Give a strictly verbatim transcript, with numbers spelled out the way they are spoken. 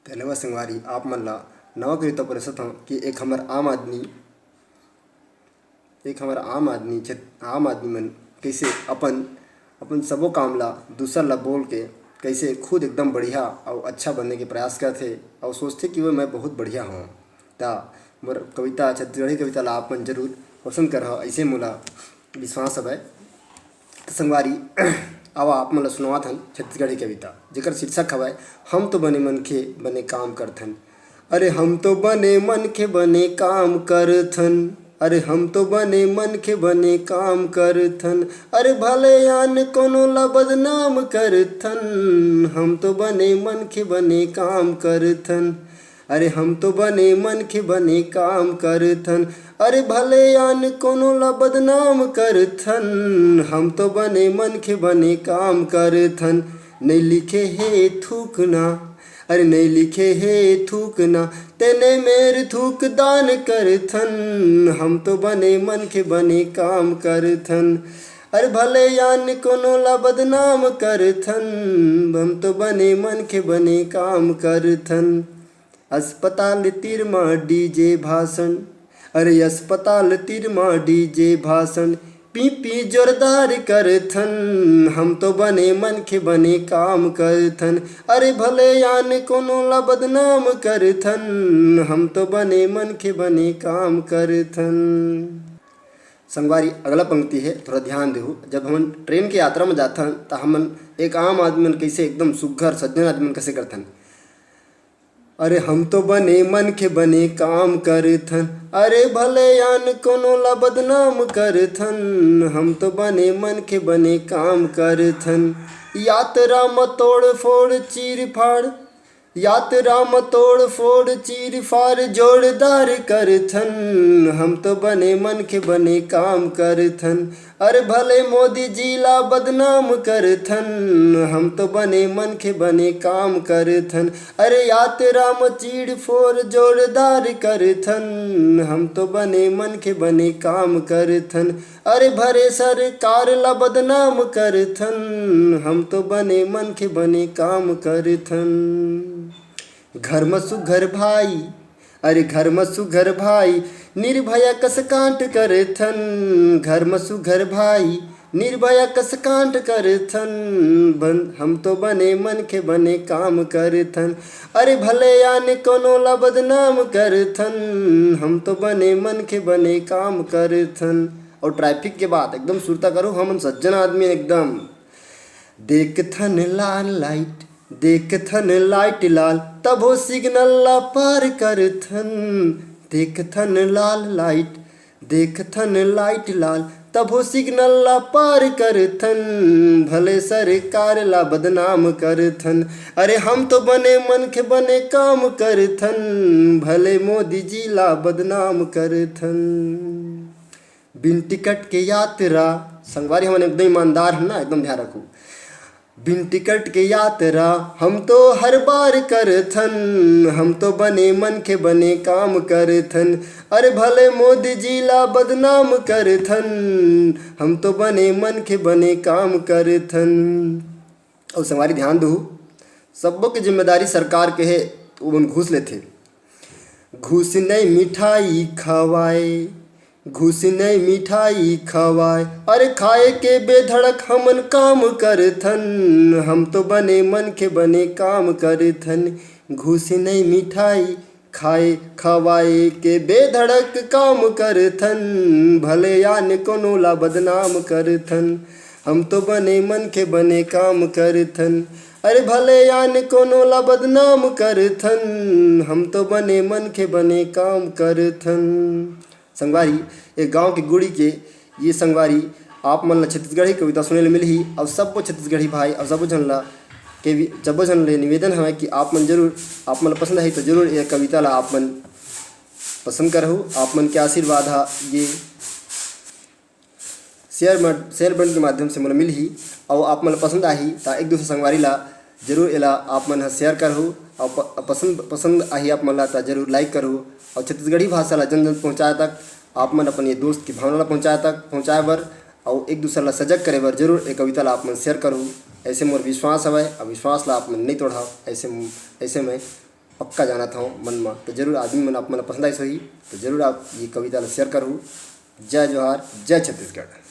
धन्यवाद संगवारी, आप मन ला नवा कविता परोसत हंव कि एक हमर आम आदमी, एक हमर आम आदमी, छत-, आम आदमी मन कइसे अपन, अपन सबो काम ला दूसर ला बोल के कइसे खुद एकदम बढ़िया अउ अच्छा बनने के प्रयास करथे अउ सोचथे कि वो मैं बहुत बढ़िया हंव। त मोर कविता, छत्तीसगढ़ी कविता ला आप मन जरूर पसंद करहा, अइसे मोला विश्वास हवय। त संगवारी, आवा आप मन ला सुनावत हन छत्तीसगढ़ी कविता, जेकर शीर्षक हवय, हम तो बने मनखे बने काम करथन। अरे हम तो बने मनखे बने काम करथन, अरे हम तो बने मनखे बने काम करथन, अरे भले आन कोनो ला बदनाम करथन, हम तो बने मनखे बने काम करथन। अरे हम तो बने मनखे बने काम करथन, अरे भले आन कोनो ला बदनाम करथन, हम तो बने मनखे बने काम करथन। नइ लिखे हे थूकना, अरे नइ लिखे हे थूकना, तेने मेर थूक दान करथन, हम तो बने मनखे बने काम करथन। अरे भले आन कोनो ला बदनाम करथन, हम तो बने मनखे बने काम करथन। अस्पताल तीर म डीजे भाषण, अरे अस्पताल तीर म डीजे भाषण, पीपी जोरदार करथन, हम तो बने मनखे बने काम करथन। अरे भले आन कोनो ला बदनाम करथन, हम तो बने मनखे बने काम करथन। संगवारी, अगला पंक्ति हे, थोड़ा ध्यान देहू। जब हमन ट्रेन के यात्रा म जाथन, त हमन एक आम आदमी मन कइसे एकदम सुग्घर सज्जन आदमी मन कइसे करथन, अरे हम तो बने मनखे बने काम करथन, अरे भले आन कोनो ला बदनाम करथन, हम तो बने मनखे बने काम करथन। यात्रा म तोड़ फोड़ चीर फाड़, यात्रा म तोड़ फोड़ चीर फाड़ जोरदार करथन, हम तो बने मनखे बने काम करथन। अरे भले मोदी जी ला बदनाम करथन, हम तो बने मनखे बने काम करथन। अरे यात्रा म चीड़ फोर जोरदार करथन, हम तो बने मनखे बने काम करथन। अरे भले सरकार ला बदनाम करथन, हम तो बने मनखे बने काम करथन। घर म सुघर भाई, अरे घर म सुघर भाई, निर्भया कस कांड करथन। घर म सुघर भाई, निर्भया कस कांड करथन। बन-, हम तो बने मनखे बने काम करथन। अरे भले आने कोनो ला बदनाम करथन, हम तो बने मनखे बने काम करथन। अउ ट्रैफिक के बात एकदम सुरता करो, हमन सज्जन आदमी एकदम। देखथन लाल लाइट, देखथन लाइट लाल, तभो सिग्नल ला पार करथन। देखथन लाल लाइट, देखथन लाइट लाल, तभो सिग्नल ला पार करथन। भले सरकार ला बदनाम करथन, अरे हम तो बने मनखे बने काम करथन। भले मोदी जी ला बदनाम करथन। बिन टिकट के यात्रा, संगवारी हमन एकदम ईमानदार हन ना, एकदम ध्यान रखू। बिन टिकट के यात्रा हम तो हर बार करथन, हम तो बने मनखे बने काम करथन। अरे भले मोदी जी ला बदनाम करथन, हम तो बने मनखे बने काम करथन। अउ संगवारी ध्यान दू, सब्बो के जिम्मेदारी सरकार के हे, तो ओमन घूस लेथे। घूस नइ मिठाई खवाए, घूस नइ मिठाई खवाए, अरे खाए के बेधड़क हमन काम करथन। हम तो बने मनखे बने काम करथन। घूस नइ मिठाई खाए खवाए के बेधड़क काम करथन। भले आने कोनो ला बदनाम करथन, हम तो बने मनखे बने काम करथन। अरे भले आने कोनो ला बदनाम करथन, हम तो बने मनखे बने काम करथन। संगवारी, एक गांव के गुड़ी के ये संगवारी, आप मन ला छत्तीसगढ़ी कविता सुने ले मिलही। अउ सब्बो छत्तीसगढ़ी भाई अउ सब्बो झन ला के वि-, सब्बो झन ले निवेदन हवय कि आप मन जरूर, आप मन ला पसंद आही तो जरूर ये कविता ला आप मन पसंद करहू। आप मन के आशीर्वाद हा ये शेयर म-, शेयर बटन के माध्यम से मोला मिलही। अउ आप मन ला पसंद आही त एक दूसर संगवारी ला जरूर एला आप मन ह शेयर करहू। अउ प-, पसंद, पसंद आही आप मन ला त जरूर लाइक करहू। अउ छत्तीसगढ़ी भाषा ला जन जन पहुँचाए तक आप मन अपन ये दोस्त की भावना ला पहुँचाए तक, पहुँचाए बर अउ एक दूसर ला सजग करे बर जरूर ये कविता ला आप मन शेयर करहू। ऐसे मोर विश्वास हवय, अउ विश्वास ला आप मन नइ तोड़हव। ऐसे, ऐसे में पक्का जानत हव मन म, तो जरूर आदमी मन आप मन ला पसंद आइस होही। तो जरूर आप ये कविता ला share करहू। जय जोहार, जय छत्तीसगढ़।